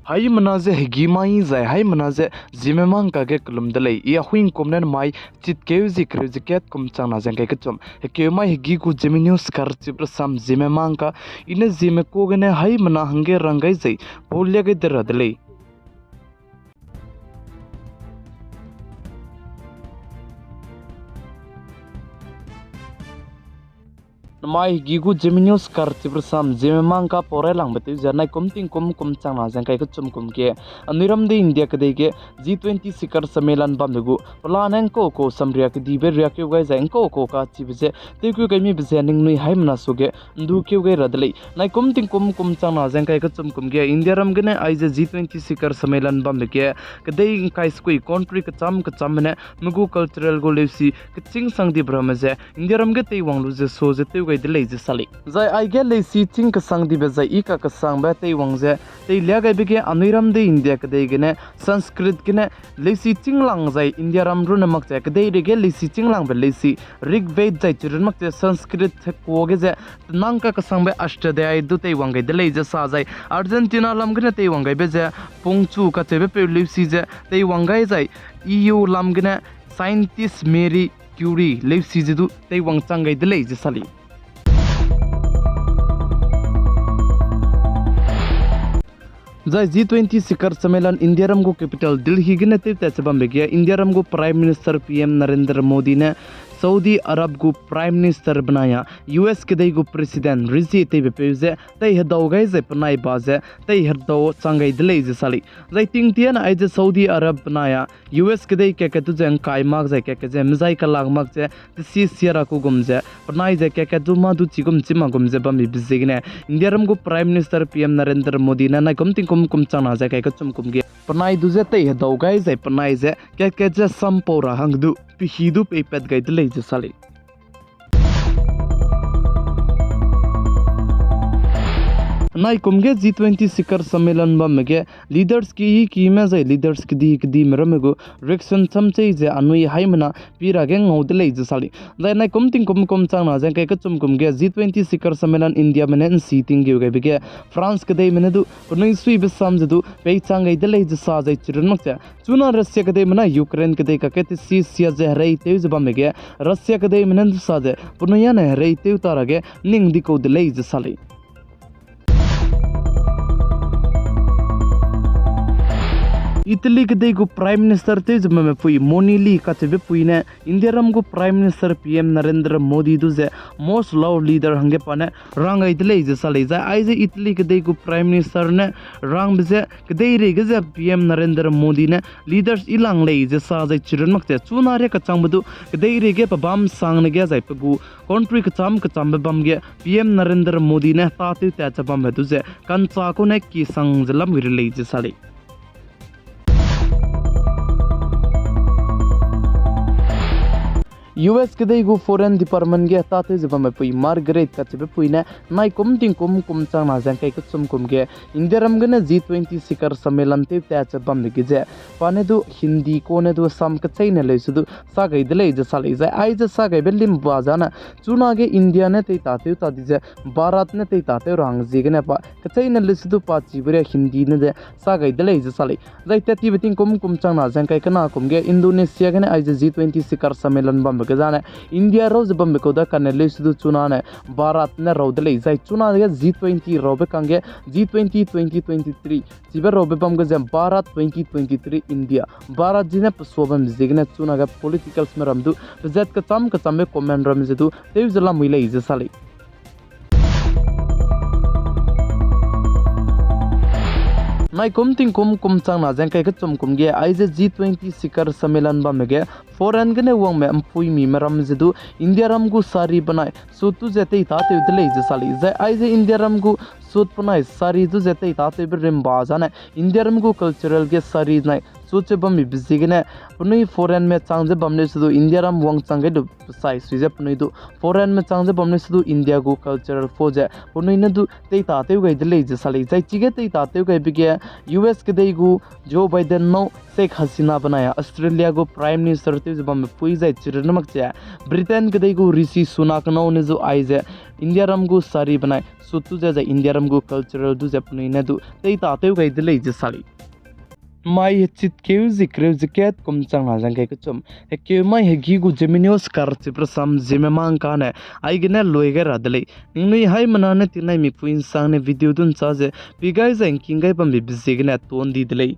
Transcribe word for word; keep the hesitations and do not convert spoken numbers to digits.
Haimena ze hegî mai zai haimena ze Zeme mangka ge kelum de lei. I Ahuingkum ne mai chitkeu zi kereu zi kat kum changna ze ngkai kechum. Hekeu mai hegî gu Zeme News karchip rasam Zeme mangka. I ne Zeme ka gene haimena hangge rang gai zai, paulia gai de ra de lei. Namai hegî gu Zeme News karchip rasam Zeme mangka pau railangbe tew ze naikum tingkum kum changna ze ngkai kechum kum ge, anui ram de India kedei ge G twenty शिखर सम्मेलन bambe gu pelane ngkau kau samria kedibe riakeu gai zai ngkau kau kachibe ze tewkeu gai mibe ze ningnui haimena suage ndukeu gai ra de lei. Naikum tingkum kum changna ze ngkai kechum kum ge India ram gene aize G twenty शिखर सम्मेलन bambe ge kedei ngkai sekui country kecham kechambe ne me gu cultural gu leusi kechîng sangdibe ramme ze India ram ge teiwang lu ze sa ze tew gai de lei ze sa lei. Zai aige leusi chîng kesangdibe zai i kakesangbe teiwang ze teilia gaibe ge anui ram de India kedei gene Sanskrit gene leusi chînglang zai India ram runne mak ze kedeireige leusi chînglangbe leusi Rigved zai chirun mak ze Sanskrit kuage ze tenang kakesangbe Ashtadhyayi du teiwang gai de lei ze sa zai Argentina lam gene teiwang gaibe ze pungchu kacheube peu leusi ze teiwang gai zai E U lam gene scientist Marie Curie leusi ze du teiwang chang gai de lei ze sa lei. Zai G twenty शिखर सम्मेलन India ram gu capital Delhi gene tewtat che bambe ge India ram gu Prime Minister P M Narendra Modi ne Saudi Arab gu Prime Minister benai a U S kedei gu President Recep Tayyip peu ze teihedau gai zai penai ba ze teihedau chang gai de lei ze sa lei. Zai tingtiane aize Saudi Arab benai a U S kedei kakat du ze ngkai mak zai kakat ze mezai kelak mak ze tesi sia ra ku gum ze penai ze kakat du mâ du chigum chima gum ze bambe ziegene India ram gu Prime Minister P M Narendra Modi ne naikum tingkum kum changna ze kai kechum kum ge penai du ze teihedau gai zai penai ze kakat ze sampau ra hang du pehî du peipat gai de lei ze sa lei. Naikum ge G twenty शिखर सम्मेलन bamme ge leaders ki kime zai leaders kedi kedime ramme gu reaction chamchei ze anui haimena pi ra ge ngau de lei ze sa lei. Zai naikum tingkum kum changna ze kai kechum kum ge G twenty शिखर सम्मेलन Indiame ne nsi tinggeu gaibe ge France kedeime ne du penui suibe sam ze du peichang gai de lei ze sa zai chirun mak ze chuna Russia kedeime ne Ukraine kedei kakge tesi sia ze hereitew ze bamme ge Russia kedeime ne du sa ze penui â ne hereitew ta ra ge ning di kau de lei ze sa lei. Italy kedei gu Prime Minister tew ze bamme pui Meloni kacheube pui ne India ram gu Prime Minister P M Narendra Modi du ze most loved leader hangge pa ne rang gai de lei ze sa lei. Zai aize Italy kedei gu Prime Minister ne rangbe ze kedeireige ze P M Narendra Modi ne leaders i lang lei ze sa zai chirun mak ze chuna ria kachangbe du kedeireige pe bam sangne ge zai pe gu country kecham kechambe bam ge P M Narendra Modi ne tâtew tat ze bambe du ze kancha kau ne ki sang ze lam wi re lei ze sa lei. U S kedei gu Foreign Department ge tâtew ze bamme pui Margaret kacheube pui ne naikum tingkum kum changna ze kai kechum kum ge India ram gene G twenty शिखर सम्मेलन tew tat ze bambe ge ze pa ne du Hindi kau ne du sam kecheîne leusi du sa gai de lei ze sa lei. Zai aize sa gaibe limba zane chunage India ne teitatew ta di ze Bharat ne teitatew ra hang ziegene pa kecheîne leusi du pa chibe ria Hindi ne ze sa gai de lei ze sa lei. Zai tat tibe tingkum kum changna ze kai kena kum ge Indonesia gene aize G twenty शिखर सम्मेलन bambe ge zane India rau ze bambe kau da kane leusi du chuna ne Bharat ne rau de lei. Zai chuna ge G twenty raube kangge G twenty twenty twenty-three chibe raube bam ge ze Bharat twenty twenty-three India, Bharat zine pe sua bam ziegene chunage politicals me ram du pezat kecham kechambe comment ram ze du tew ze lamui lei ze sa lei. Naikum tingkum kum changna ze kai kechum kum ge aize G twenty शिखर सम्मेलन bamme ge foreign gene wangme mpuimi me ram ze du India ram gu sari benai suit du ze teitatew de lei ze sa lei. Zai aize India ram gu suit benai sari du ze teitatewbe rimba zane India ram gu cultural ge sari nai suit ze bambe ziegene penui foreign me chang ze bam leusi du India ram wangchang gai lu pesai sui ze penui du foreign me chang ze bam leusi du India gu cultural fo ze penui ne du teitatew gai de lei ze sa lei. Zai chige teitatew gaibe ge U S kedei gu Joe Biden nâu Sheikh Hasina benai Australia gu Prime Minister tew ze bamme pui zai chirun mak ze Britain kedei gu Rishi Sunak nâu ne zu aize India ram gu sari benai suit tu ze zai India ram gu cultural du ze penui ne du tei ta tew gai de lei ze sa lei. Mai hechit keu zie kereu ze kat kum chang na zang gai kechum, hekeu mai hegi gu Gemini Oscar chipra sam Zeme Mangka ne aigene lui gai ra de lei. Ningnui haimena ne tingnai mipui nsang ne video du ncha ze pi gai zai ngking gai bambe be ziegene ton di de lei.